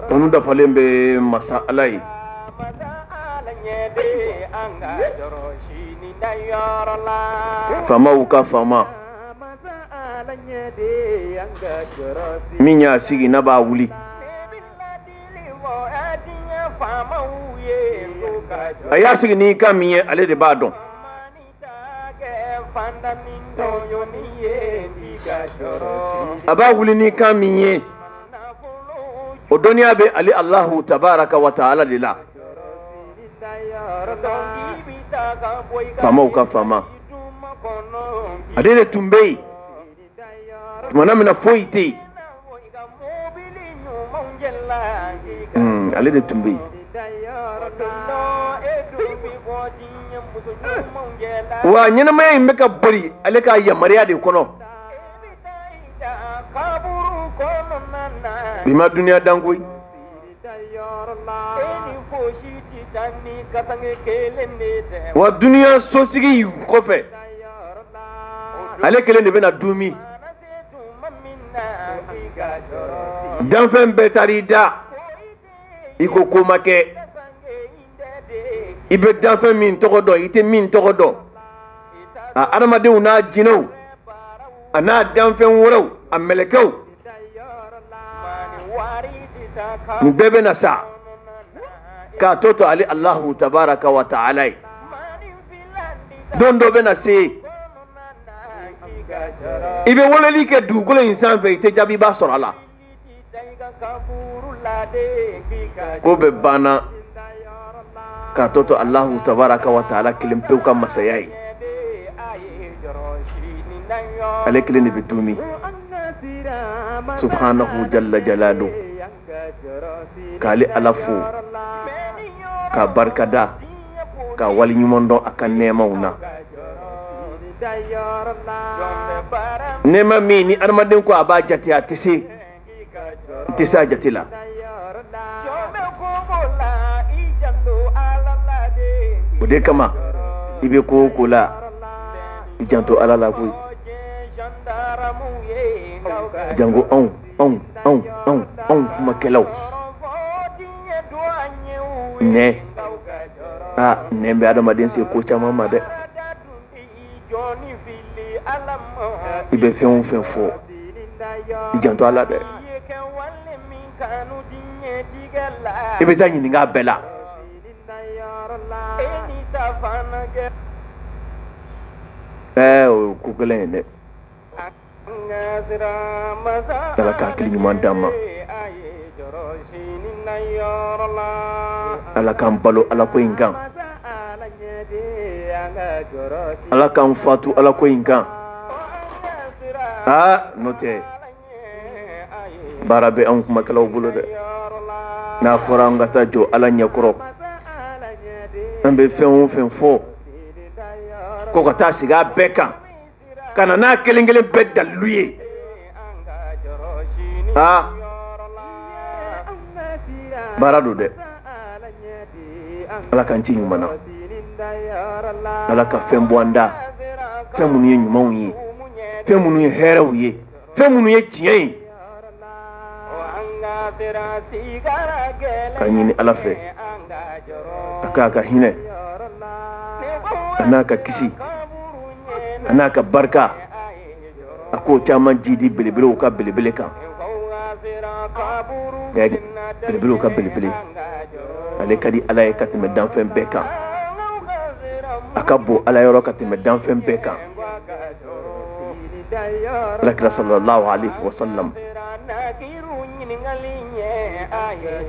Tanu dafalen bɛ masa Ala ye. Faamaw ka faama. Min y'a sigi n'a b'a wuli. A y'a sigi ni kan min ye, ale de b'a dɔn. A b'a wuli ni kan min ye, o dɔnniya bɛ ale Alahu tabaraka wa taala de la. Faamaw ka faama. Ale de tun bɛ yen tumana min na foyi tɛ yen. Ale de tun bɛ yen. Wa ɲɛnamaya in bɛ ka boli ale ka yamaruya de kɔnɔ. Bi ma duniya dan koyi. Wa duniya sosigi in kɔfɛ, ale kelen de bɛna dumi. Danfɛn bɛɛ taar'i da i ko ko ma kɛ. I bɛ danfɛn min tɔgɔ dɔn, i tɛ min tɔgɔ dɔn. A adamadenw n'a jinɛw, a n'a danfɛn wɛrɛw, a mɛlɛkɛw, nin bɛɛ bɛna sa k'a tɔ to ale Alahu tabaraka wa taala ye. Don dɔ bɛna se, i bɛ weleli kɛ dugukolo in sanfɛ, i tɛ jaabi ba sɔrɔ a la. Ko bɛɛ banna k'a tɔ to Alahu tabaraka wa taala kelen pewu ka masaya ye. Ale kelen de bɛ dumi. Subhanahu jalla jalalu. K'ale Ala fo, k'a barikada, k'a waleɲuman dɔn a ka nɛɛmaw na. Nɛɛma min ni adamaden ko a b'a jate, a tɛ se, n tɛ se a jate la. O de kama i bɛ ko o ko la, i janto Ala la koyi. Jango anw anw anw anw anw kumakɛlaw. Nɛ, aa nɛ bɛ adamaden se ko caman ma dɛ. I bɛ fɛn o fɛn fɔ, i janto a la dɛ. I bɛ taa ɲininka a bɛɛ la. O ye ko gɛlɛn ye dɛ. Ala ka hakili ɲuman d'an ma. Ala k'an balo Ala ko in kan. Ala k'an fatu Ala ko in kan. Aa n'o tɛ baara bɛ anw kumakɛlaw bolo dɛ. N'a fɔra an ka taa jɔ Ala ɲɛkɔrɔ, an bɛ fɛn o fɛn fɔ ko ka taa sigi a bɛɛ kan, ka na n'a kelen kelen bɛɛ dalilu ye. Aa baara don dɛ. Ala k'an ci ɲuman na. Ala ka fɛn bɔ an da, fɛn minnu ye ɲumanw ye, fɛn minnu ye hɛrɛw ye, fɛn minnu ye tiɲɛ ye. Ka ɲini Ala fɛ a k'a ka hinɛ, a n'a ka kisi, a n'a ka barika, a k'o caman jidi belebelew ka belebele kan. Belebelew ka belebele, ale ka di Ala ye ka tɛmɛ danfɛn bɛɛ kan. A ka bon Ala yɔrɔ ka tɛmɛ danfɛn bɛɛ kan. Alakira sallallahu alaihi wa sallam,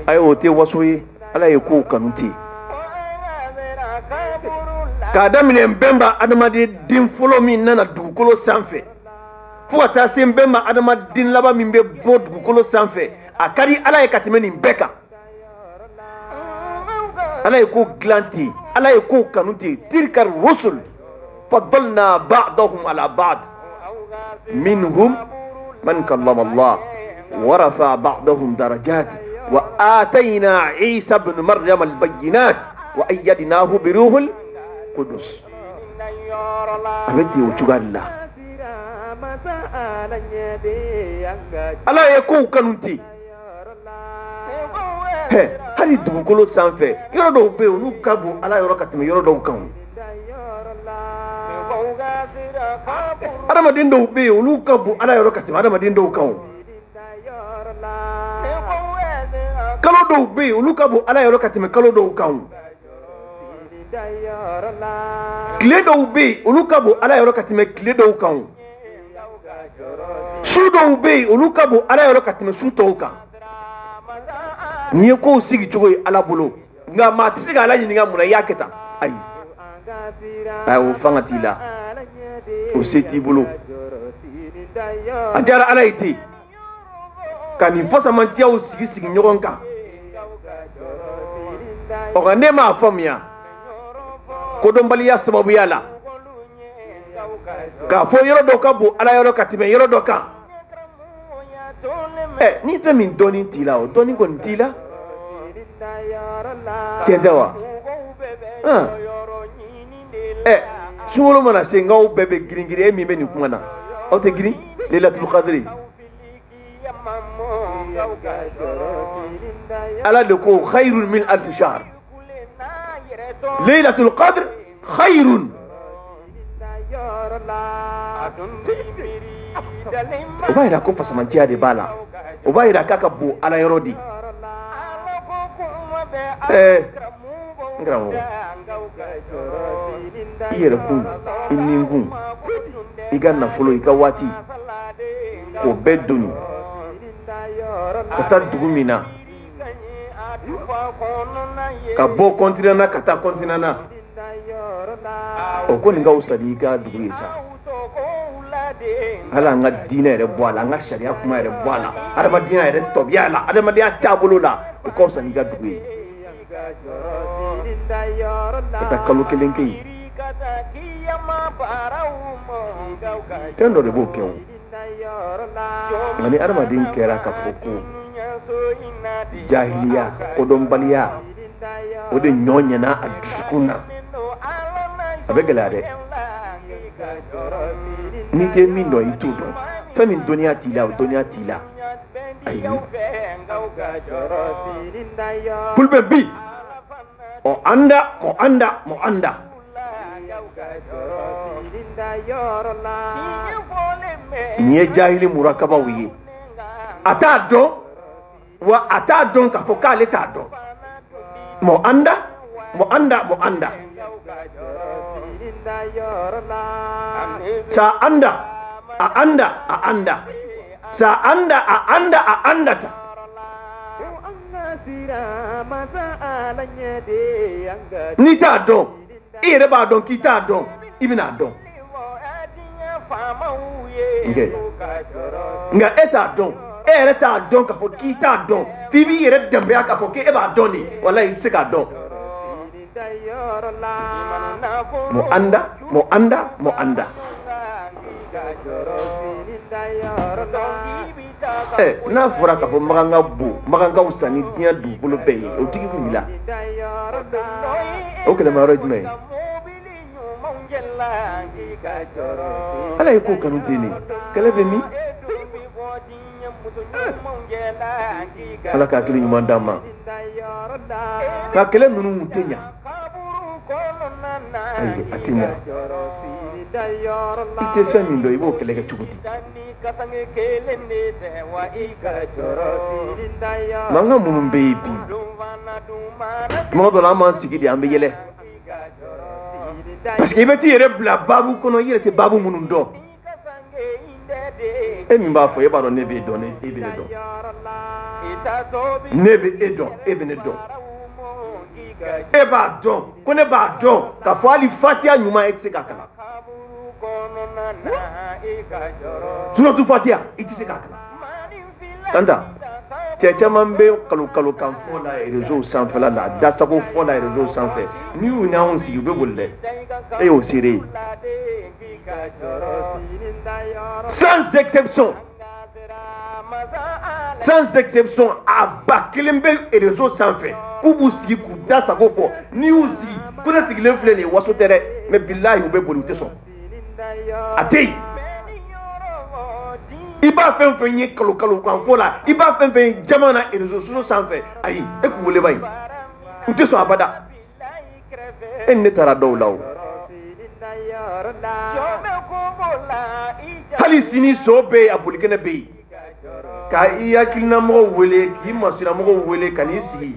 ayi o tɛ waso ye. Ala ye kow kanu ten. K'a daminɛ n bɛnba adamaden den fɔlɔ min nana dugukolo sanfɛ, fo ka taa se n bɛnba adamaden laban min bɛ bɔ dugukolo sanfɛ, a ka di Ala ye ka tɛmɛ nin bɛɛ kan. Ala ye ko dilan ten, Ala ye ko kanu ten. Tilka rusul faddalna ba'dahum ala ba'd minhum man kallama Allah wa rafa'a ba'dahum darajat wa atayna Isa ibn Maryam al-bayyinat wa ayyadnahu bi ruhil qudus. A bɛ ten o cogoya de la. Ala ye kow kanu ten. Hali dugukolo sanfɛ yɔrɔ dɔw bɛ yen olu ka bon Ala yɔrɔ ka tɛmɛ yɔrɔ dɔw kan. Adamaden dɔw bɛ yen olu ka bon Ala yɔrɔ ka tɛmɛ adamaden dɔw kan. Kalo dɔw bɛ yen olu ka bon Ala yɔrɔ ka tɛmɛ kalo dɔw kan. Tile dɔw bɛ yen olu ka bon Ala yɔrɔ ka tɛmɛ tile dɔw kan. Su dɔw bɛ yen olu ka bon Ala yɔrɔ ka tɛmɛ su tɔw kan. Nin ye kow sigi cogo ye Ala bolo, nka maa tɛ se ka Ala ɲininka mun na i y'a kɛ tan. Ayi, ayi, o fanga t'i la, o se t'i bolo. A diyara Ala ye ten ka nin fasamantiyaw sigi sigi ɲɔgɔn kan. Ɔ nka ne m'a faamuya kodɔnbaliya sababuya la k'a fɔ yɔrɔ dɔ ka bon Ala yɔrɔ ka tɛmɛ yɔrɔ dɔ kan. Ɛ ni fɛn min dɔnni t'i la, o dɔnni kɔni t'i la, tiɲɛ tɛ wa? Ɛ sunkalo mana se n'aw bɛɛ bɛ girin girin, e min bɛ nin kuma na, aw tɛ girin Lailatul Qadri. Ala de ko khayrun min alfi shahr. Lailatul Qadr khayrun. O b'a yira ko fasamantiya de b'a la, o b'a yira k'a ka bon Ala yɔrɔ de. N karamɔgɔ, i yɛrɛ kun, i ninkun, i ka nafolo, i ka waati, k'o bɛɛ doni ka taa dugu min na, ka bɔ kɔntinɛ na ka taa kɔntinɛ na, o ko nin ka fisa n'i ka dugu ye sa. Hali an ka diinɛ yɛrɛ bɔ a la, an ka sariya kuma yɛrɛ bɔ a la, adamadenya yɛrɛ tɔbiya la, adamadenya taabolo la, o ka fisa n'i ka dugu ye. Ka taa kalo kelen kɛ yen, fɛn dɔ de b'o kɛ o. Nka ni adamaden kɛra ka fɔ ko jahiliya, kodɔnbaliya, o de ɲɔ ɲɛna a dusukun na, a bɛ gɛlɛya dɛ. N'i tɛ min dɔn, i t'o dɔn. Fɛn min dɔnniya t'i la, o dɔnniya t'i la. Ayi, kulubɛ bi o anda mo anda mo anda. Nin ye jahili murakabaw ye. A t'a dɔn, wa a t'a dɔn k'a fɔ k'ale t'a dɔn. Mo anda mo anda mo anda. Sa anda a anda a anda. Sa anda a anda a anda ta. N'i t'a dɔn, i yɛrɛ b'a dɔn k'i t'a dɔn, i bɛna dɔn. Nka e t'a dɔn, e yɛrɛ t'a dɔn k'a fɔ k'i t'a dɔn, f'i b'i yɛrɛ danbeya k'a fɔ k'e b'a dɔn de, walayi i tɛ se k'a dɔn. Mo anda mo anda mo anda. N'a fɔra k'a fɔ Makan ka bon, Makan ka fisa ni diɲɛ dugukolo bɛɛ ye, o tigi kun b'i la. O kɛlɛmayɔrɔ ye jumɛn ye? Ala ye ko kanu ten de, kɛlɛ bɛ min? Ala ka hakili ɲuman d'an ma. Nka kɛlɛ ninnu tɛ ɲa. Ayi, a tɛ ɲa. I tɛ fɛn min dɔn, i b'o kɛlɛ kɛ cogo di? Mankan minnu bɛ yen bi, tuma dɔ la an b'an sigi de, an bɛ yɛlɛ. Parce que i bɛ t'i yɛrɛ bila baabu kɔnɔ, i yɛrɛ tɛ baabu minnu dɔn. E min b'a fɔ, e b'a dɔn ne b'e dɔn, e bɛ ne dɔn. Ne bɛ e dɔn, e bɛ ne dɔn. E b'a dɔn ko ne b'a dɔn k'a fɔ hali fatiya ɲuman e tɛ se k'a kalan. Suratu fatiya i tɛ se k'a kalan. Kanta, cɛ caman bɛ kalo kalo kan fɔ la réseau sanfɛla la, dasago fɔ la réseau sanfɛ. N'i y'u n'anw sigi, u bɛ boli dɛ. E y'o seere ye. Sans exception, sans exception, a ba kelen bɛ réseau sanfɛ k'u b'u sigi k'u da sago fɔ. N'i y'u sigi ko ne sigilen filɛ nin ye, waso tɛ dɛ, mais bilahi u bɛ boli, u tɛ sɔn. A tɛ yen. I b'a fɛn fɛn ye kalo kalo kan fɔ la, i b'a fɛn fɛn ye jama na réseaux sociaux sanfɛ, ayi, e k'u wele ba ye, u tɛ sɔn abada. E ni ne taara dɔw la o. Hali sini so bɛ yen, a bolikɛnɛ bɛ yen, ka i hakilinamɔgɔw wele, k'i masuramɔgɔw wele, ka n'i sigi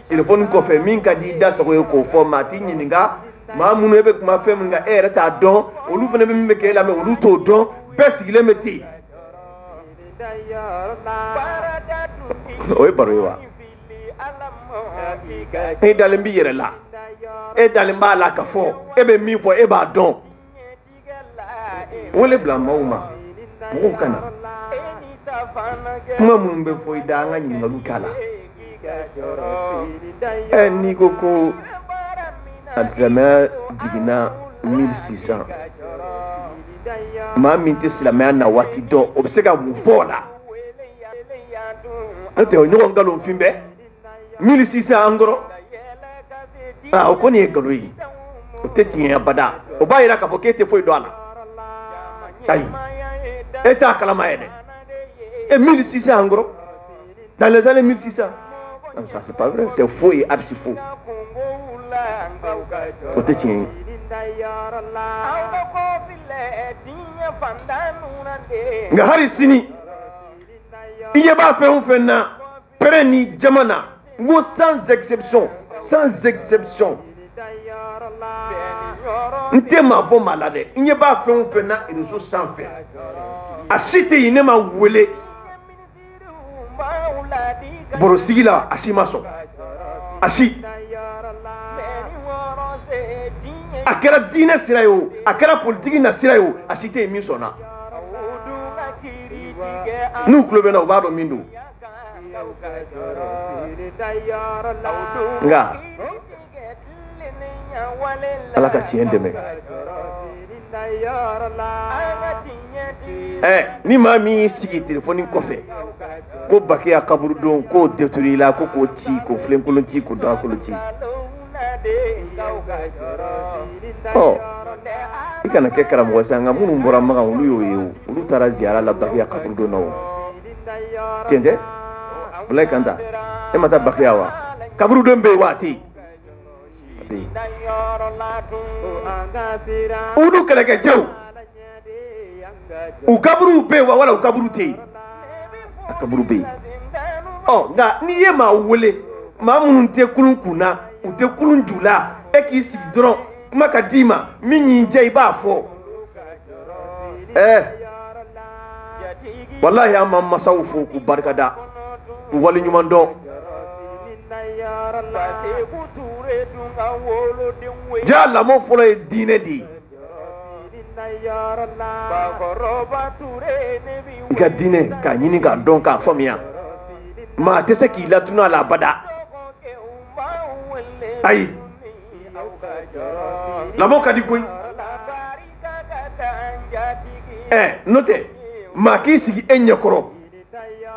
telefɔni kɔfɛ, min ka di i da sago ye k'o fɔ, maa t'i ɲininka. Maa minnu e bɛ kuma fɛn min kan, e yɛrɛ t'a dɔn, olu fana bɛ min bɛ k'e lamɛn, olu t'o dɔn, bɛɛ sigilen bɛ ten. O ye baro ye wa? E dalen b'i yɛrɛ la, e dalen b'a la k'a fɔ e bɛ min fɔ e b'a dɔn. Wele bila maaw ma, mɔgɔw ka na. Kuma minnu bɛ fɔ i da, an ka ɲininkaliw k'a la. Ɛ, n'i ko ko alisilamɛya jiginna 1600, maa min tɛ silamɛya na waati dɔn, o bɛ se ka mun fɔ o la? N'o tɛ o ɲɔgɔn nkalonfin bɛɛ 1600 an kɔrɔ, aa, o kɔni ye nkalon ye, o tɛ tiɲɛ ye abada. O b'a yira k'a fɔ k'e tɛ foyi dɔn a la. Ayi, e t'a kalama yɛrɛ. E 1600 an kɔrɔ, dans les années 1600, non, ça c'est pas vrai, c'est faux et archi faux. O tɛ tiɲɛ ye. Nka hali sini i ɲɛ b'a fɛn o fɛn na pɛrɛn ni jama na, n ko sans exception, sans exception, n tɛ maa bɔ maa la dɛ. N ɲɛ b'a fɛn o fɛn na réseau sanfɛ, a si tɛ yen ne ma wele barosigi la, a si ma sɔn, a si. A kɛra diinɛ sira ye o, a kɛra politiki na sira ye o, a si tɛ yen min sɔnna. N'u tulo bɛ n na, u b'a dɔn min don. Nka Ala ka tiɲɛ dɛmɛ. Ɛ, ni maa min y'i sigi telefɔni kɔfɛ ko Bakiya kaburudon k'o détruit la, ko k'o ci, k'o filenkolon ci, k'o dagakolon ci, ɔ, i kana kɛ karamɔgɔ sa. Nka minnu bɔra Makan, olu y'o ye o, olu taara ziyara la Bakiya kaburudon na o. Tiɲɛ tɛ? Walayi Kanta, e ma taa Bakiya wa? Kaburudon bɛ yen wa? A tɛ yen. Olu kɛlɛkɛcɛw, u kaburuw bɛ yen wa, wala u kaburu tɛ yen? A kaburu bɛ yen. Ɔ, nka n'i ye maa wele, maa minnu tɛ kulun kun na, u tɛ kulun ju la, e k'i sigi dɔrɔn, kuma ka d'i ma, min y'i diya i b'a fɔ. Ɛɛ, walahi an b'an masaw fo k'u barikada, k'u waleɲuman dɔn. Ja lamɔ fɔlɔ ye diinɛ de ye. I ka diinɛ k'a ɲini k'a dɔn k'a faamuya, maa tɛ se k'i latunu a la abada. Ayi, lamɔ ka di koyi. Ɛ, n'o tɛ maa k'i sigi e ɲɛkɔrɔ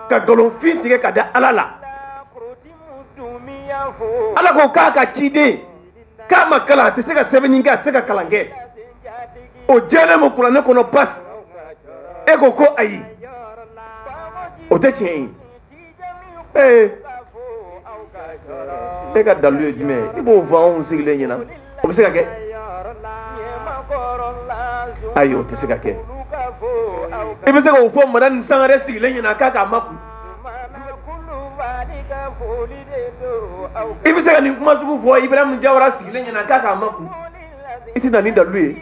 ka nkalonfin tigɛ ka da Ala la. Ala ko k'a ka ciden k'a ma kalan, a tɛ se ka sɛbɛnni kɛ, a tɛ se ka kalan kɛ. O jɛlen bɛ kuranɛ kɔnɔ basi, e ko ko ayi, o tɛ tiɲɛ ye. Ee, e ka dalilu ye jumɛn ye? I b'o fɔ anw sigilen ɲɛna, o bɛ se ka kɛ? Ayi, o tɛ se ka kɛ. I bɛ se k'o fɔ Madani Sangare sigilen ɲɛna k'a k'a makun? I bɛ se ka nin kuma sugu fɔ Ibrahim Jawara sigilen ɲɛna k'a k'a makun? I tɛ na ni dalilu ye.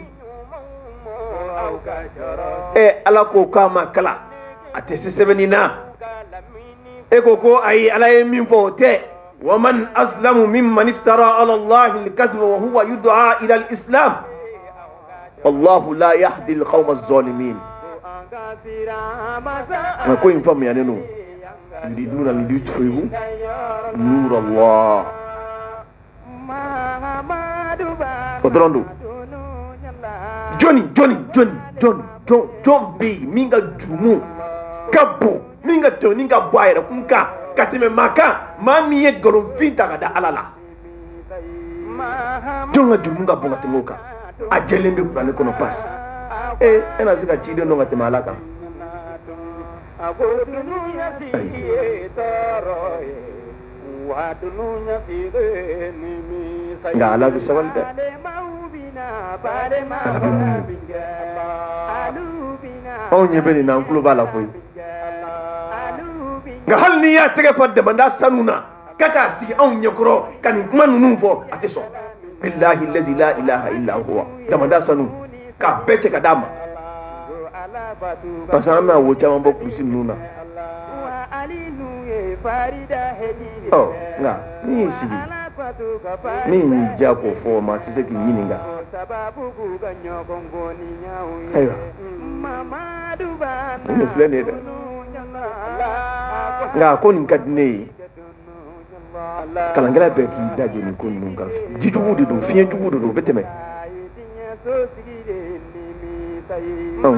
Ɛ, Ala ko k'a ma kalan, a tɛ se sɛbɛnni na, e ko ko ayi, Ala ye min fɔ o tɛ. Waman aslamu mimman iftara ala Allahi al-kadhiba wa huwa yud'a ila al-islam wallahu la yahdi al-qawma az-zalimin. Nka ko in faamuyalen don. Yuriduna liyutfi'u nur Allah, o dɔrɔn don. Jɔnni jɔnni jɔnni jɔn jɔn jɔn bɛ yen min ka jurumu ka bon, min ka tɔɲɔni ka bɔ a yɛrɛ kun kan ka tɛmɛ maa kan, maa min ye nkalonfin ta ka da Ala la? Jɔn ka jurumu ka bon ka tɛmɛ o kan? A jɛlen bɛ kuranɛ kɔnɔ pasi. Ee, e na se ka ciden dɔn ka tɛmɛ Ala kan? Ayi, nka Ala bɛ sabali dɛ, Ala bɛ muɲu. Anw ɲɛ bɛ nin na, an tulo b'a la koyi. Nka hali n'i y'a tɛgɛ fa damanda sanu na k'a k'a sigi anw ɲɛkɔrɔ ka nin kuma ninnu fɔ, a tɛ sɔn. Bilahi lazi la ilaha illa huwa, damanda sanu k'a bɛɛ cɛ ka d'a ma, parce que an bɛna wo caman bɔ kurusi ninnu na. Ɔ, nka n'i y'i sigi, min y'i diya k'o fɔ, maa tɛ se k'i ɲininka. Ayiwa, nin de filɛ nin ye dɛ. Nka ko nin ka di ne ye, kalankɛla bɛɛ k'i da jɛ nin ko ninnu kan. Jijugu de don, fiɲɛjugu de don, o bɛ tɛmɛ.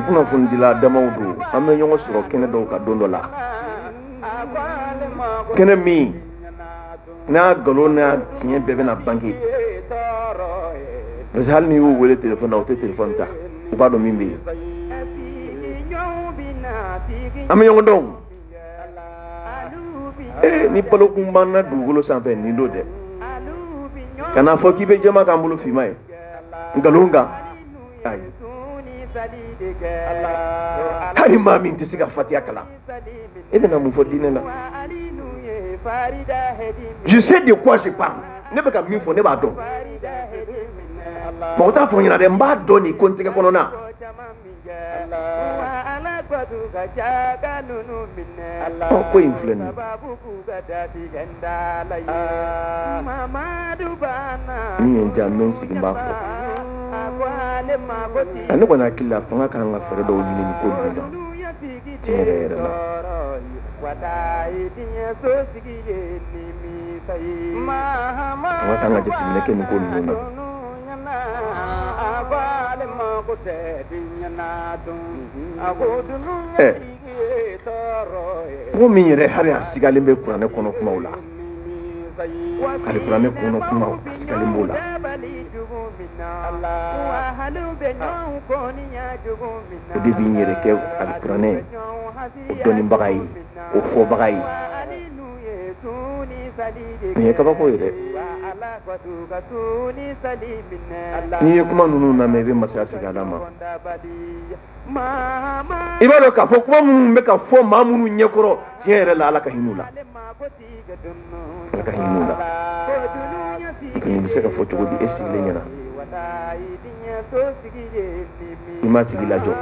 Kunnafonidila damaw don, an bɛ ɲɔgɔn sɔrɔ kɛnɛ dɔw kan don dɔ la, kɛnɛ min n'a nkalon n'a tiɲɛ bɛɛ bɛna bange. Parce que hali n'i y'u wele telefɔni na, u tɛ telefɔni ta, u b'a dɔn min bɛ yen. An bɛ ɲɔgɔn dɔn. Ee, ni balokun banna dugukolo sanfɛ, nin don dɛ. Kana fɔ k'i bɛ jama k'an bolo finman ye nkalon kan. Ayi, hali maa min tɛ se ka fatiya kalan, e bɛna mun fɔ diinɛ la? Je sais de quoi je parle. Ne bɛ ka min fɔ, ne b'a dɔn. Mɔgɔ t'a fɔ n ɲɛna dɛ, n b'a dɔn nin ko n tɛgɛ kɔnɔna. Ɔ, ko in filɛ nin ye. Min ye n diya, n bɛ n sigi n b'a fɔ. Ne kɔni hakili la, fanga kan ka fɛɛrɛ dɔw ɲini nin ko ninnu na tiɲɛ yɛrɛ yɛrɛ la. Fanga kan ka jateminɛ kɛ nin ko ninnu na. Ɛ, mɔgɔ min yɛrɛ hali a sigalen bɛ kuranɛ kɔnɔ kumaw la, hali kuranɛ kɔnɔ kumaw a sigalen b'o la. O de b'i yɛrɛ kɛ alikuranɛ o dɔnnibaga ye, o fɔbaga ye. Nin ye kabako ye dɛ. N'i ye kuma ninnu lamɛn, i bɛ masaya segin Ala ma. I b'a dɔn k'a fɔ kuma minnu bɛ ka fɔ maa minnu ɲɛkɔrɔ, tiɲɛ yɛrɛ la, Ala ka hinɛ u la, Ala ka hinɛ u la. Nka nin bɛ se ka fɔ cogo di e sigilen ɲɛna? I m'a tigi lajɔ,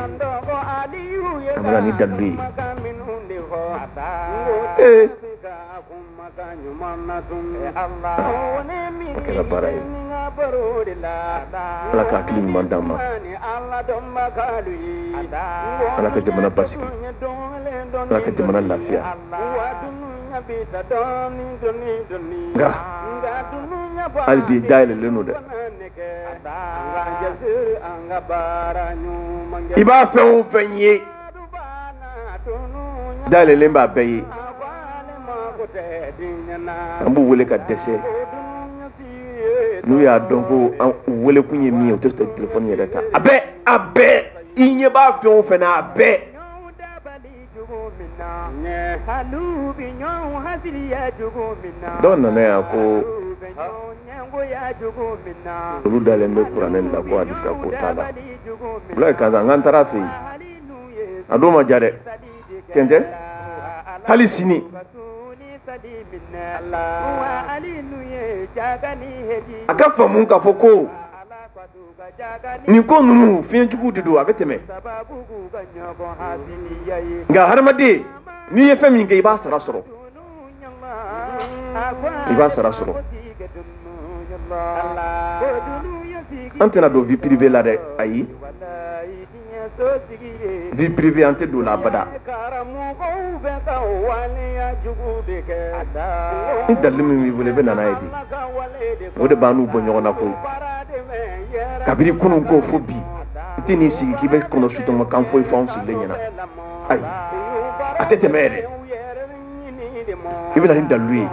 a bɛna ni dalilu ye. Ee, o kɛra baara ye. Ala ka hakili ɲuman d'an ma, Ala ka jamana basigi, Ala ka jamana lafiya. Nka hali bi dayɛlɛlen don dɛ. I b'a fɛn o fɛn ye, dayɛlɛlen b'a bɛɛ ye. An b'u wele ka dɛsɛ. N'u y'a dɔn ko an wele kun ye min ye, u tɛ telefɔni yɛrɛ ta. A bɛɛ, a bɛɛ, i ɲɛ b'a fɛn o fɛn na, a bɛɛ. Dɔw nana yan ko olu dalen bɛ kuranɛ la, ko hadisa ko t'a la. Wulayi karisa, n k'an taara a fɛ yen, a don ma ja dɛ. Tiɲɛ tɛ? Hali sini a ka faamu k'a fɔ ko nin ko ninnu fiɲɛjuguw de don, a bɛ tɛmɛ. Nka hadamaden, n'i ye fɛn min kɛ, i b'a sara sɔrɔ, i b'a sara sɔrɔ. An tɛna don vie privée la dɛ, ayi, vie privée an tɛ don la abada. Ni dalilu min b'i bolo, i bɛ na n'a ye bi, o de b'an n'u bɔ ɲɔgɔn na koyi. Kabini kunun ko fo bi, i tɛ n'i sigi k'i bɛ kɔnɔ sutɔma kan foyi fɔ anw sigilen ɲɛna. Ayi, a tɛ tɛmɛ yɛrɛ. I bɛ na ni dalilu ye.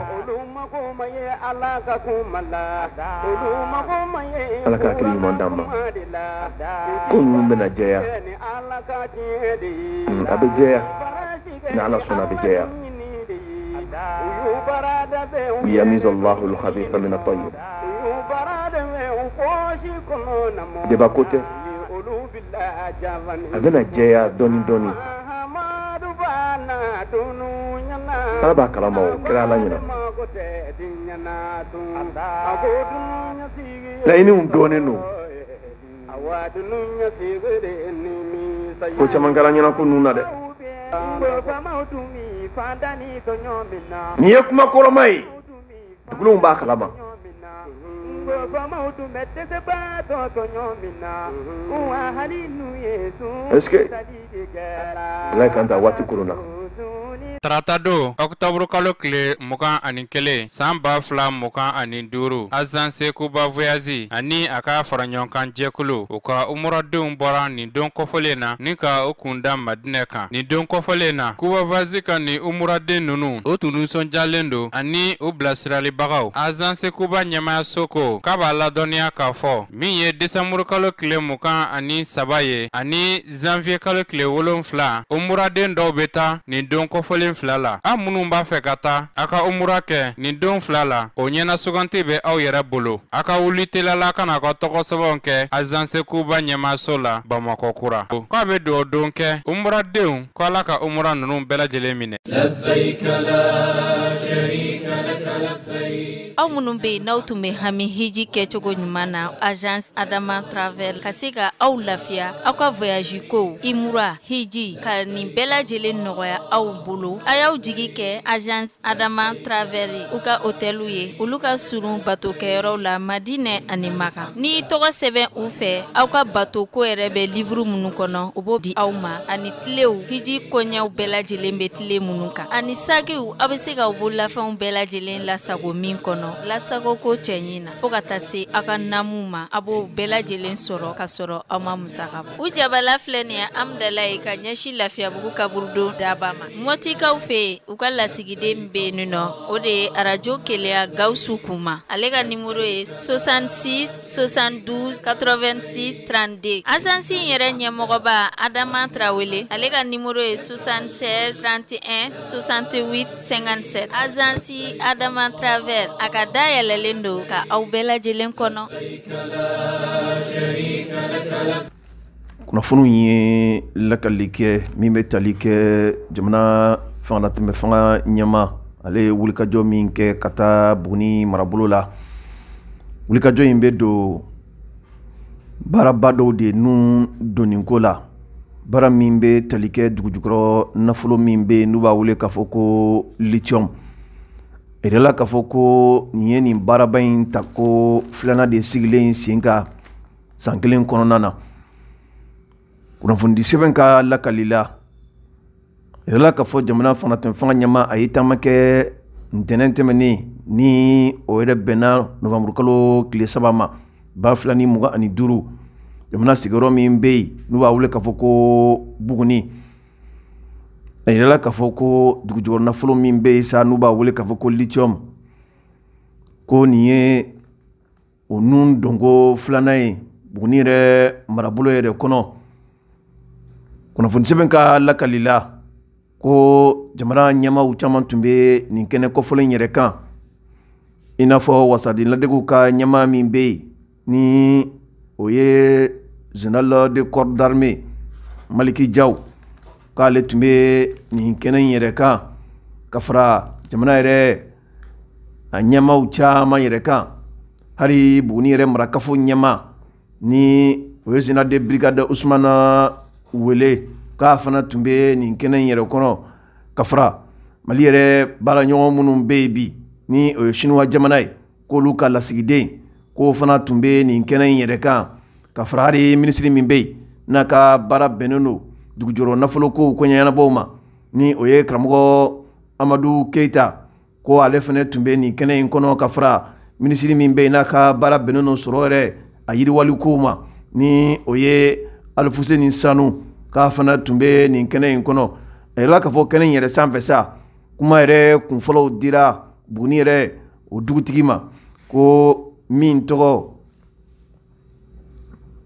Ala ka hakili ɲuman d'an ma. Ko ninnu bɛna jɛya, a bɛ jɛya. Ni Ala sɔnna, a bɛ jɛya. Liyamiza Allahu al-khabitha min at-tayyib. Débat ko tɛ, a bɛna jɛya dɔɔni dɔɔni. Ala b'a kalama, o kɛra Ala ɲɛna. Laɲiniw dɔɔnin don, ko caman kɛra ɲɛna ko ninnu na dɛ. Nin ye kuma kɔrɔma ye, dugulenw b'a kalama. Est-ce que Ala kan ta waati kurun na? Tarata don, ɔkutɔburu kalo tile 21 san 2025, Agence Kuba Voyage ani a ka faraɲɔgɔnkan jɛkulu, u ka umuradenw bɔra nin don kɔfɔlen na ni ka u kun da Madinɛ kan. Nin don kɔfɔlen na, Kuba Voyage ka nin umuraden ninnu, o tun nisɔndiyalen don ani u bilasiralibagaw. Agence Kuba ɲɛmaayaso ko k'a b'a ladɔnniya k'a fɔ min ye desanburu kalo tile 23 ye ani zanviye kalo tile 7, umuraden dɔw bɛ taa nin don kɔfɔlen fila la. Aw minnu b'a fɛ ka taa a ka umura kɛ nin don fila la, o ɲɛna suganti bɛ aw yɛrɛ bolo. A ka wuli telala ka na ka tɔgɔ sɛbɛnw kɛ Agence Kuba ɲɛmaaso la Bamakɔ kura. K'a bɛ dugawu don kɛ umuradenw ko Ala ka umura ninnu bɛɛ lajɛlen minɛ. Aw minnu bɛ yen n'aw tun bɛ hami hiji kɛcogo ɲuman na, Agence Adama Travel ka se ka aw lafiya aw ka voyage kow, imura, hiji, ka nin bɛɛ lajɛlen nɔgɔya aw bolo, a y'aw jigi kɛ Agence Adama Travel ye. U ka hôteliw ye, olu ka surun bato kɛyɔrɔw la Madinɛ ani Maka. N'i y'i tɔgɔ sɛbɛn u fɛ, aw ka bato ko yɛrɛ bɛ livre minnu kɔnɔ, u b'o di aw ma, ani tilew, hiji koɲɛw bɛɛ lajɛlen bɛ tile minnu kan, ani sakiw, aw bɛ se k'aw bololafɛnw bɛɛ lajɛlen lasago min kɔnɔ, lasago ko cɛɲi na, fo ka taa se aw ka namu ma, a b'o bɛɛ lajɛlen sɔrɔ ka sɔrɔ aw ma musaka bɔ. U jabala filɛ nin ye Amudalayi ka ɲɛsin Lafiyabugu kaburudon daba ma. Mɔtikaw fɛ yen, u ka lasigiden bɛ yen nɔ, o de ye arajo Keleya Gawusu Kuma. Ale ka nimoro ye 66 72 86 32. Agence in yɛrɛ ɲɛmɔgɔba Adama Tarawele, ale ka nimoro ye 76 31 68 57. Agence Adama Travel, a ka dayɛlɛlen don ka aw bɛɛ lajɛlen kɔnɔ. Kunnafoniw ye lakali kɛ min bɛ tali kɛ jamana fangalatɛmɛ fanga ɲɛma, ale ye wulikajɔ min kɛ ka taa Buguni marabolo la. Wulikajɔ in bɛ don baaraba dɔw de nun donniko la, baara min bɛ tali kɛ dugujukɔrɔ nafolo min bɛ yen n'u b'a wele k'a fɔ ko lithium. A yirala k'a fɔ ko nin ye nin baaraba in ta ko filanan de sigilen sen kan san kelen kɔnɔna na. Kunnafonidi sɛbɛn ka lakali la, a yirala k'a fɔ jamana fangatɛmɛ fanga ɲɛma a ye taama kɛ ntɛnɛn tɛmɛnen ni o yɛrɛ bɛnna nowanburukalo tile 3 ma 2025, jamana sigiyɔrɔ min bɛ yen n'u b'a wele k'a fɔ ko Buguni. A yirala k'a fɔ ko dugujukɔrɔ nafolo min bɛ yen sa n'u b'a wele k'a fɔ ko lithium, ko nin ye o nun donko filanan ye Buguni yɛrɛ marabolo yɛrɛ kɔnɔ. Kunnafoni sɛbɛn ka lakali la ko jamana ɲɛmaaw caman tun bɛ nin kɛnɛ kɔfɔlen yɛrɛ kan, i n'a fɔ wasaden ladegew ka ɲɛmaa min bɛ yen ni o ye général de corps d'armée Maliki Jaw, k'ale tun bɛ nin kɛnɛ in yɛrɛ kan, ka fara jamana yɛrɛ a ɲɛmaaw caman yɛrɛ kan, hali Buguni yɛrɛ marakafo ɲɛmaa ni o ye général de brigade Usumana Wele, k'a fana tun bɛ nin kɛnɛ in yɛrɛ kɔnɔ, ka fara Mali yɛrɛ baaraɲɔgɔn minnu bɛ yen bi ni o ye Sinuwa jamana ye, k'olu ka lasigiden k'o fana tun bɛ nin kɛnɛ in yɛrɛ kan, ka fara hali minisiri min bɛ yen n'a ka baara bɛnnen don dugujukɔrɔ nafolo kow koɲɛɲɛnabɔw ma ni o ye karamɔgɔ Amadu Keyita, ko ale fana tun bɛ nin kɛnɛ in kɔnɔ, ka fara minisiri min bɛ yen n'a ka baara bɛnnen don sɔrɔ yɛrɛ a yiriwali kow ma ni o ye Alifuseni Sanu, k'a fana tun bɛ nin kɛnɛ in kɔnɔ. A yirala k'a fɔ kɛnɛ in yɛrɛ sanfɛ sa, kuma yɛrɛ kunfɔlɔw dira Buguni yɛrɛ o dugutigi ma, ko min tɔgɔ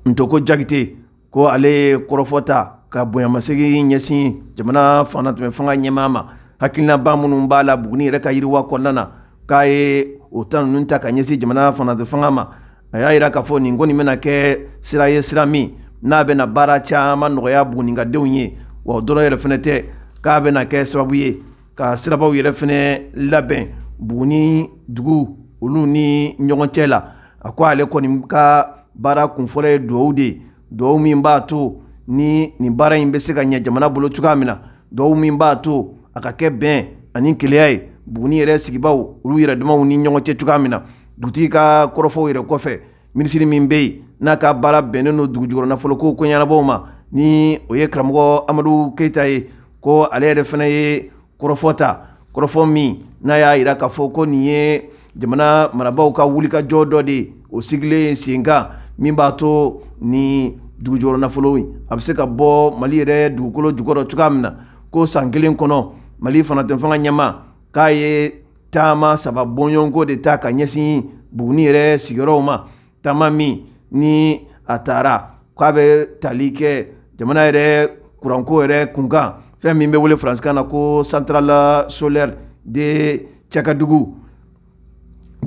Ntoko Jakite, ko ale ye kɔrɔfɔ ta ka bonyamasegin ɲɛsin jamana fangatɛmɛ fanga ɲɛmaa ma, hakilinaba minnu b'a la Buguni yɛrɛ ka yiriwa kɔnɔna na, k'a ye o ta ninnu ta ka ɲɛsin jamana fangatɛmɛ fanga ma. A y'a yira k'a fɔ nin kɔni bɛna kɛ sira ye, sira min n'a bɛna baara caman nɔgɔya Bugunikadenw ye, wa o dɔrɔn yɛrɛ fɛnɛ tɛ, k'a bɛna kɛ sababu ye ka sirabaw yɛrɛ fɛnɛ labɛn Buguni dugu olu ni ɲɔgɔn cɛ la. A ko ale kɔni ka baara kunfɔlɔ ye duwawu de ye, duwawu min b'a to ni nin baara in bɛ se ka ɲɛ jamana bolo cogoya min na, duwawu min b'a to a ka kɛ bɛn ani keleya ye Buguni yɛrɛ sigibaw olu yɛrɛ damaw ni ɲɔgɔn cɛ cogoya min na. Dugutigi ka kɔrɔfɔw yɛrɛ kɔfɛ, minisiri min bɛ yen n'a ka baara bɛnnen don dugujukɔrɔ nafoloko koɲɛnabɔw ma, ni o ye karamɔgɔ Amadu Keyita ye, ko ale yɛrɛ fana ye kɔrɔfɔ ta, kɔrɔfɔ min n'a y'a yira k'a fɔ ko nin ye jamana marabaaw ka wulikajɔ dɔ de ye, o sigilen sen kan, min b'a to ni dugujukɔrɔ nafolo a bɛ se ka bɔ Mali yɛrɛ dugukolo jukɔrɔ cogoya min na. Ko san kelen kɔnɔ Mali fangatɛmɛ fanga ɲɛmaa k'a ye taama 3 bɔɲɔgɔnko de ta ka ɲɛsin Buguni yɛrɛ sigiyɔrɔw ma, taama min ni a taara k'a bɛ tali kɛ jamana yɛrɛ kuranko yɛrɛ kunkan, fɛn min bɛ wele faransikan na ko centrale solaire de Cakadugu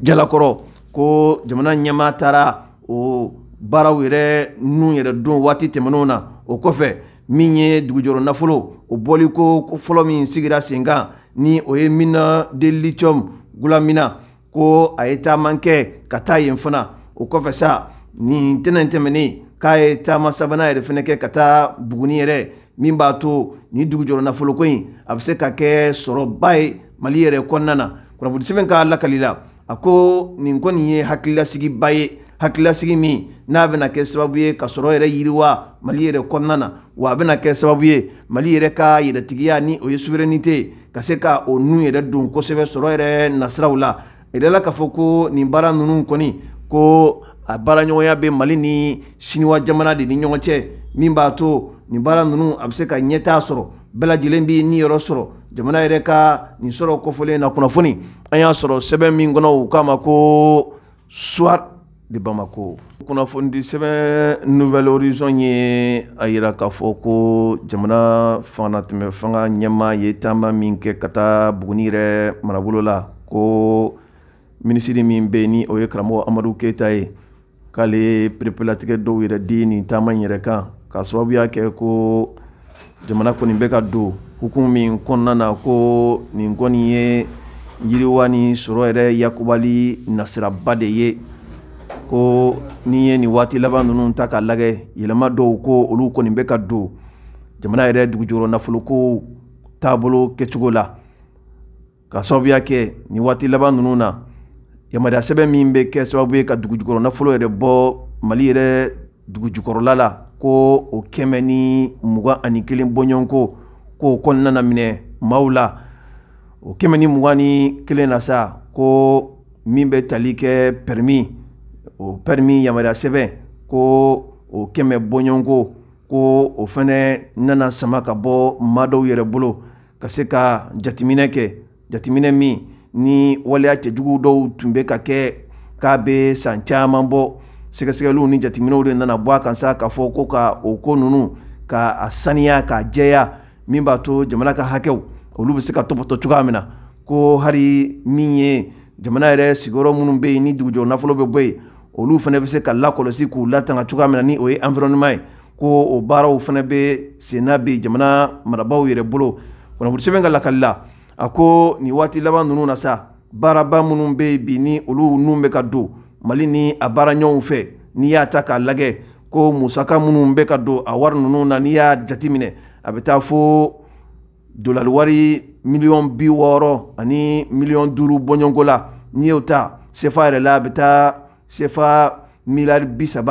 Jalakɔrɔ. Ko jamana ɲɛmaa taara o baaraw yɛrɛ nun yɛrɛ don waati tɛmɛnenw na. O kɔfɛ min ye dugujukɔrɔ nafolo o bɔliko fɔlɔ min sigira sen kan, ni o ye mine de lithium Gulamina, ko a ye taama kɛ ka taa yen fana. O kɔfɛ sa, nin tɛnɛn tɛmɛnen, k'a ye taama sabanan yɛrɛ fana kɛ ka taa Buguni yɛrɛ, min b'a to ni dugujukɔrɔ nafoloko in a bɛ se ka kɛ sɔrɔba ye Mali yɛrɛ kɔnɔna na. Kunnafoni sɛbɛn ka lakali la, a ko nin kɔni ye hakililasigiba ye, hakililasigi min n'a bɛna kɛ sababu ye ka sɔrɔ yɛrɛ yiriwa Mali yɛrɛ kɔnɔna na, wa a bɛna kɛ sababu ye Mali yɛrɛ ka yɛrɛtigiya ni o ye souveraineté ka se ka o nun yɛrɛ don kosɛbɛ sɔrɔ yɛrɛ nasiraw la. A yirala k'a fɔ ko nin baara ninnu kɔni, ko a baaraɲɔgɔnya bɛ Mali ni Siniwa jamana de ni ɲɔgɔn cɛ, min b'a to nin baara ninnu a bɛ se ka ɲɛtaa sɔrɔ, bɛɛ lajɛlen bɛ niyɔrɔ sɔrɔ jamana yɛrɛ ka nin sɔrɔ kɔfɔlen na. Kunnafoni an y'a sɔrɔ sɛbɛn min kɔnɔ, u k'a ma ko Soir de Bamako. Kunnafoni sɛbɛn Nouvel Horizon ye a yira k'a fɔ ko jamana fangatɛmɛ fanga ɲɛmaa ye taama min kɛ ka taa Buguni yɛrɛ marabolo la, ko minisiri min bɛ yen ni o ye karamɔgɔ Amadu Keyita ye, k'ale perepelatigɛ dɔw yɛrɛ di nin taama in yɛrɛ kan, k'a sababuya kɛ ko jamana kɔni bɛ ka don hukumu min kɔnɔna na, ko nin kɔni ye yiriwa ni sɔrɔ yɛrɛ yakubali nasiraba de ye. Ko n'i ye nin waati laban ninnu ta k'a lajɛ, yɛlɛma dɔw ko olu kɔni bɛ ka don jamana yɛrɛ dugujukɔrɔ nafoloko taabolo kɛcogo la, k'a sababuya kɛ nin waati laban ninnu na yamaruya sɛbɛn min bɛ kɛ sababu ye ka dugujukɔrɔ nafolo yɛrɛ bɔ Mali yɛrɛ dugujukɔrɔla la, ko o 121 bɔɲɔgɔnko k'o kɔnɔna na minɛ maaw la. O 121 na sa, ko min bɛ tali kɛ permis, o permis yamaruya sɛbɛn, ko o 100 bɔɲɔgɔnko, ko o fɛnɛ nana sama ka bɔ maa dɔw yɛrɛ bolo ka se ka jateminɛ kɛ, jateminɛ min ni waleya cɛjugu dɔw tun bɛ ka kɛ k'a bɛ san caman bɔ. Sɛgɛsɛgɛliw ni jateminɛw de nana bɔ a kan sa, k'a fɔ ko ka o ko ninnu ka a saniya k'a jɛya, min b'a to jamana ka hakɛw olu bɛ se ka tɔpɔtɔ cogoya min na. Ko hali min ye jamana yɛrɛ sigiyɔrɔ minnu bɛ yen ni dugujukɔrɔ nafolo bɛ bɔ yen, olu fana bɛ se ka lakɔlɔsi k'u latanga cogoya min na, ni o ye environnement ye, ko o baaraw fana bɛ senna bi jamana marabaaw yɛrɛ bolo. Kunnafoni sɛbɛn ka lakali la, a ko nin waati laban ninnu na sa, baaraba minnu bɛ yen bi ni olu nun bɛ ka don Mali ni a baaraɲɔgɔnw fɛ, n'i y'a ta k'a lajɛ, ko musaka minnu bɛ ka don a wari ninnu na, n'i y'a jateminɛ a bɛ taa fo dolari wari miliyɔn 60 ani miliyɔn 5 bɔɲɔgɔnko la. N'i y'o ta sefa yɛrɛ la, a bɛ taa sefa miliyari 36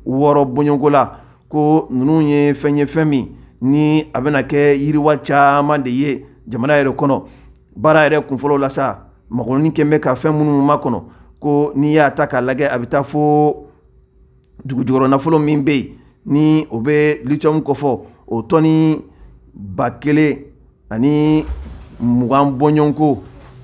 bɔɲɔgɔnko la. Ko ninnu ye fɛn ye, fɛn min ni a bɛna kɛ yiriwa caman de ye jamana yɛrɛ kɔnɔ. Baara yɛrɛ kunfɔlɔ la sa, makɔnɔni kɛn bɛ ka fɛn minnu makɔnɔ, ko n'i y'a ta k'a lajɛ, a bɛ taa fo dugujukɔrɔ nafolo min bɛ yen ni o bɛ lithium kɔfɔ, o tɔni 1020 bɔɲɔgɔnko,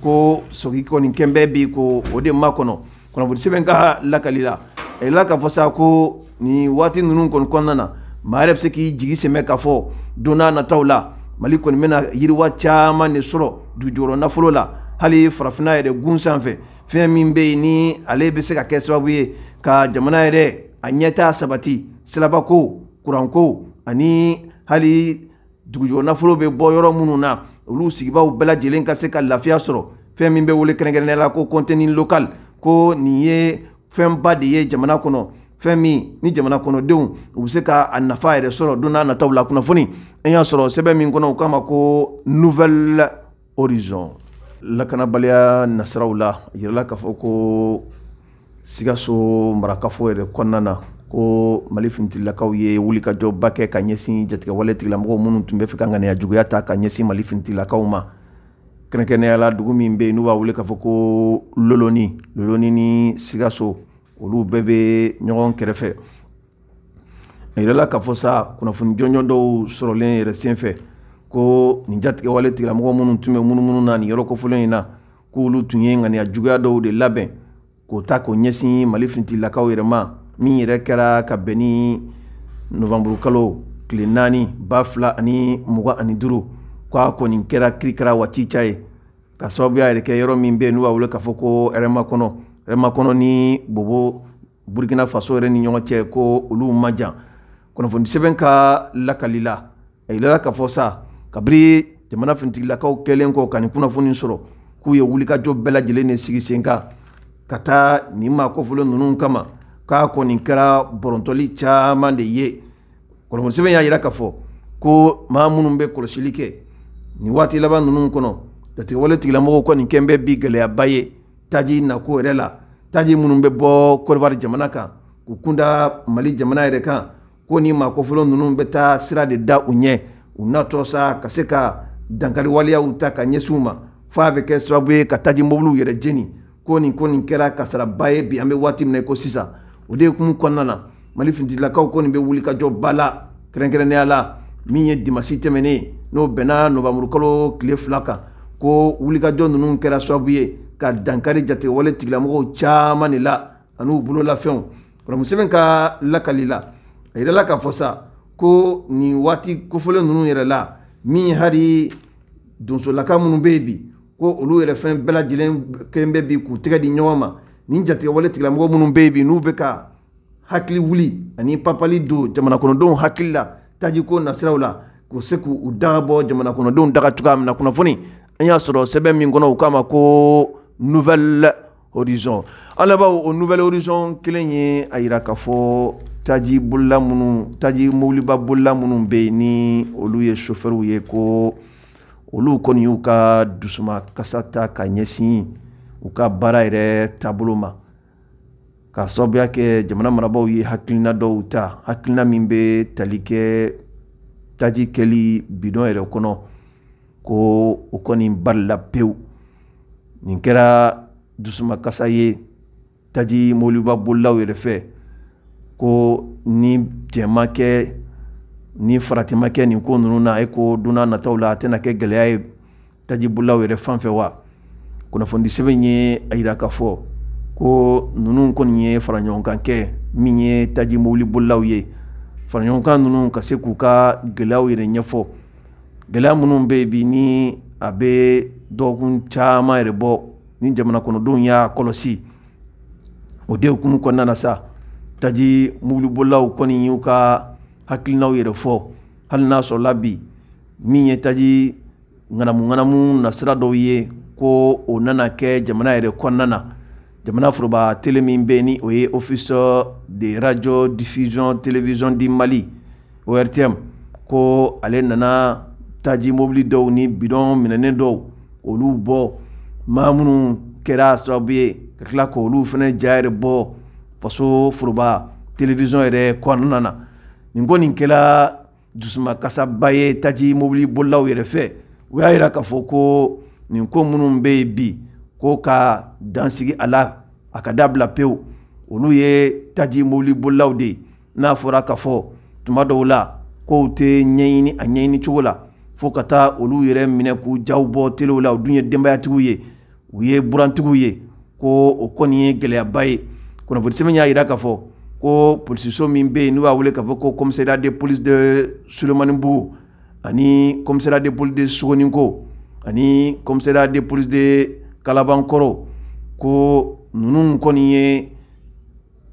ko sogi kɔni kɛn bɛ bi ko o de makɔnɔ. Kunnafoni sɛbɛn ka lakali la, a yirala k'a fɔ sa ko nin waati ninnu kɔni kɔnɔna na, Maa yɛrɛ bɛ se k'i jigi sɛmɛ k'a fɔ don n'a nataw la Mali kɔni bɛna yiriwa caman de sɔrɔ dugujukɔrɔ nafolo la, hali farafinna yɛrɛ gun sanfɛ, fɛn min bɛ yen ni ale bɛ se ka kɛ sababu ye ka jamana yɛrɛ a ɲɛtaa sabati, sirabako, kuranko ani hali dugujukɔrɔ nafolo bɛ bɔ yɔrɔ minnu na, olu sigibaaw bɛɛ lajɛlen ka se ka lafiya sɔrɔ. Fɛn min bɛ wele kɛrɛnkɛrɛnnenya la ko contenu local, ko nin ye fɛnba de ye jamana kɔnɔ, fɛn min ni jamana kɔnɔdenw u bɛ se ka a nafa yɛrɛ sɔrɔ don n'a nataw la. Kunnafoni an y'a sɔrɔ sɛbɛn min kɔnɔ, u k'a ma ko Nouvel Horizon. Lakanabaliya nasiraw la, a yirala k'a fɔ ko Sikaso marakafo yɛrɛ kɔnɔna na, ko Mali finitigilakaw ye wulikajɔba kɛ ka ɲɛsin jatigɛwale tigilamɔgɔw minnu tun bɛ fɛ ka ŋaniya juguya ta ka ɲɛsin Mali finitigilakaw ma, kɛrɛnkɛrɛnnenya la dugu min bɛ yen n'u b'a wele k'a fɔ ko Loloni. Loloni ni Sikaso olu bɛɛ bɛ ɲɔgɔn kɛrɛfɛ. A yirala k'a fɔ sa kunnafoni jɔnjɔn dɔw sɔrɔlen yɛrɛ senfɛ ko nin jatigɛwale tigilamɔgɔ minnu tun bɛ munumunu na nin yɔrɔ kofɔlen in na, k'olu tun ye ŋaniya juguya dɔw de labɛn k'o ta k'o ɲɛsin Mali finitigilakaw yɛrɛ ma, min yɛrɛ kɛra ka bɛn ni novanburu kalo tile 4 2025, k'a kɔni kɛra kirikara waati ca ye, ka sababuya yɛrɛ kɛ yɔrɔ min bɛ yen n'u b'a wele k'a fɔ ko Hɛrɛmakɔnɔ. Hɛrɛmakɔnɔ ni Bobo Burkina Faso yɛrɛ ni ɲɔgɔn cɛ, ko olu man jan. Kunnafoni sɛbɛn ka lakali la, a yirala k'a fɔ sa kabiri jamana finitigilakaw kɛlen kɔ ka nin kunnafoni sɔrɔ, k'u ye wulikajɔ bɛɛ lajɛlen de sigi sen kan ka taa nin maa kofɔlen ninnu kama, k'a kɔni kɛra bɔrɔntɔli caman de ye. Kunnafoni sɛbɛn y'a yira k'a fɔ ko maa minnu bɛ kɔlɔsili kɛ nin waati laban ninnu kɔnɔ, jatigɛwale tigilamɔgɔw kɔni kɛn bɛ bi gɛlɛyaba ye taji nako yɛrɛ la, taji minnu bɛ bɔ Côte d'Ivoire jamana kan k'u kunda Mali jamana yɛrɛ kan, ko ni maa kofɔlen ninnu bɛ taa sira de da u ɲɛ, u natɔ sa ka se ka dankari waleyaw ta ka ɲɛsin u ma, f'a bɛ kɛ sababu ye ka taji mobiliw yɛrɛ jeni. Ko nin ko nin kɛra kasaraba ye bi, an bɛ waati min na i ko sisan. O de hukumu kɔnɔna na, Mali finitigilakaw kɔni bɛ wulikajɔ ba la, kɛrɛnkɛrɛnnenya la min ye dimasi tɛmɛnen n'o bɛnna novanburu kalo tile 2 kan, ko wulikajɔ ninnu kɛra sababu ye ka dankari jatigɛwale tigilamɔgɔw caman de la an'u bololafɛnw. Kunnafoni sɛbɛn ka lakali la, a yirala k'a fɔ sa ko nin waati kofɔlen ninnu yɛrɛ la, min hali donsolaka minnu bɛ yen bi, ko olu yɛrɛ fɛn bɛɛ lajɛlen kɛlen bɛ bi k'u tɛgɛ di ɲɔgɔn ma nin jatigɛwale tigilamɔgɔ minnu bɛ yen bi, n'u bɛ ka hakili wuli ani papali don jamana kɔnɔdenw hakili la tajiko nasiraw la, k'u se k'u daga bɔ jamana kɔnɔdenw daga cogoya min na. Kunnafoni an y'a sɔrɔ sɛbɛn min kɔnɔ, u k'a ma ko Nouvel Horizon. An laban, o Nouvel Horizon kelen ye a yira k'a fɔ taji bolila minnu, taji mobiliba bolila minnu bɛ yen ni olu ye sofɛriw ye, ko olu kɔni y'u ka dusuma kasa ta ka ɲɛsin u ka baara yɛrɛ taabolo ma, ka sababuya kɛ jamana marabaaw ye hakilina dɔw ta, hakilina min bɛ tali kɛ taji kɛli bidɔn yɛrɛ kɔnɔ, ko o kɔni balila pewu. Nin kɛra dusumakasa ye taji mobiliba bolilaw yɛrɛ fɛ, ko ni jɛn ma kɛ, ni farati ma kɛ nin ko ninnu na, e ko don n'a nataw la a tɛna kɛ gɛlɛya ye taji bolilaw yɛrɛ fan fɛ wa. Kunnafoni sɛbɛn ye a yira k'a fɔ ko ninnu kɔni ye fara ɲɔgɔn kan kɛ, min ye taji mobili bolilaw ye, fara ɲɔgɔn kan ninnu ka se k'u ka gɛlɛyaw yɛrɛ ɲɛfɔ, gɛlɛya minnu bɛ yen bi ni a bɛ dɔgɔkun caman yɛrɛ bɔ ni jamana kɔnɔdenw y'a kɔlɔsi. O de hukumu kɔnɔna na sa, taji mobili bolilaw kɔni y'u ka hakilinaw yɛrɛ fɔ, hali n'a sɔrɔla bi min ye taji ŋanamu ŋanamu nasira dɔw ye, ko o nana kɛ jamana yɛrɛ kɔnɔna na. Jamana foroba télé min bɛ yen ni o ye Office de radio diffusion télévision du Mali, ORTM, ko ale nana taji mobili dɔw ni bidɔn minɛnen dɔw olu bɔ, maa minnu kɛra sababu ye ka tila k'olu fana ja yɛrɛ bɔ faso foroba télévision yɛrɛ kɔnɔna na. Nin ko nin kɛra dusumakasaba ye taji mobili bolilaw yɛrɛ fɛ. U y'a yira k'a fɔ ko nin ko minnu bɛ yen bi, ko ka dansigi a la, a ka dabila pewu. Olu ye taji mobili bolilaw de ye, n'a fɔra k'a fɔ tuma dɔw la kow tɛ ɲɛɲini a ɲɛɲini cogo la, fo ka taa olu yɛrɛ minɛ k'u jaw bɔ telew la. U dun ye denbayatigiw ye, u ye burantigiw ye, ko o kɔni ye gɛlɛyaba ye. Kunnafoni sɛbɛn y'a yira k'a fɔ Ko polisiso min bɛ yen n'u b'a wele k'a fɔ ko commissariat de police de Sulemanibugu ani commissariat de police de Sogoninko ani commissariat de police de Kalabankɔrɔ, ko ninnu kɔni ye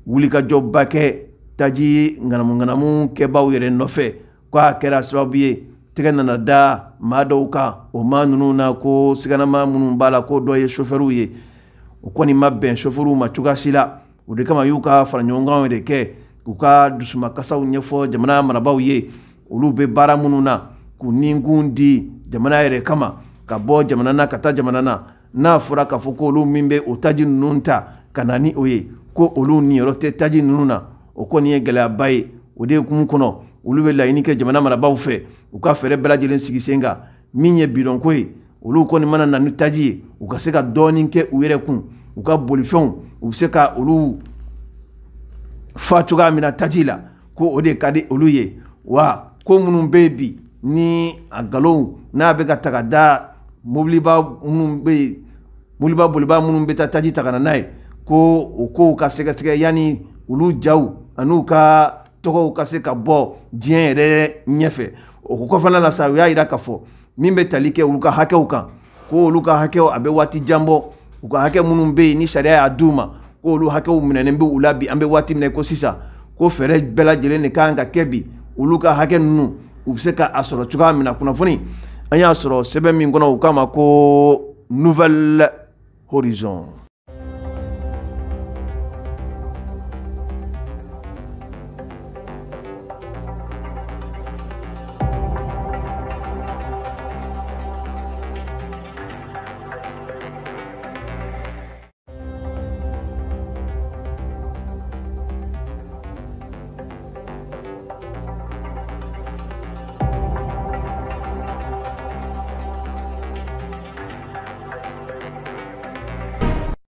wulikajɔba kɛ taji ŋanamu-ŋanamu kɛbaaw yɛrɛ nɔfɛ, ko a kɛra sababu ye tɛgɛ nana da maa dɔw kan. O maa ninnu na, ko siganama minnu b'a la, ko dɔ ye chauffeur ye. O kɔni ma bɛn chauffeur ma cogoya si la. O de kama y'u ka fara ɲɔgɔnkanw de kɛ k'u ka dusumakasaw ɲɛfɔ jamana marabaaw ye, olu bɛ baara minnu na k'u ninkun di jamana yɛrɛ kama, ka bɔ jamana na ka taa jamana na. N'a fɔra k'a fɔ ko olu min bɛ o taji ninnu ta ka na ni o ye, ko olu niyɔrɔ tɛ taji ninnu na, o kɔni ye gɛlɛyaba ye. O de hukumu kɔnɔ, olu bɛ laɲini kɛ jamana marabaaw fɛ, u ka fɛɛrɛ bɛɛ lajɛlen sigi sen kan. Min ye bidɔnko ye, olu kɔni mana na ni taji ye, u ka se ka dɔɔnin kɛ u yɛrɛ kun, u ka bolifɛnw u bɛ se ka olu fa cogoya min na taji la, ko o de ka di olu ye. Wa ko minnu bɛ yen bi ni a nkalonw n'a bɛ ka ta ka da mobiliba minnu bɛ yen, mobiliba boliba minnu bɛ taa taji ta ka na n'a ye, ko o kow ka sɛgɛsɛgɛ yanni olu jaw an'u ka tɔgɔw ka se ka bɔ diɲɛ yɛrɛ ɲɛfɛ. O kɔfɛla la sa, u y'a yira k'a fɔ min bɛ tali kɛ olu ka hakɛw kan, ko olu ka hakɛw a bɛ waati jan bɔ. U ka hakɛ minnu bɛ yen ni sariya y'a d'u ma, ko olu hakɛw minɛnen bɛ u la bi. An bɛ waati min na ko sisan, ko fɛɛrɛ bɛɛ lajɛlen de kan ka kɛ bi olu ka hakɛ ninnu u bɛ se ka a sɔrɔ cogoya min na. Kunnafoni an y'a sɔrɔ sɛbɛn min kɔnɔ, u k'a ma ko Nouvel Horizon.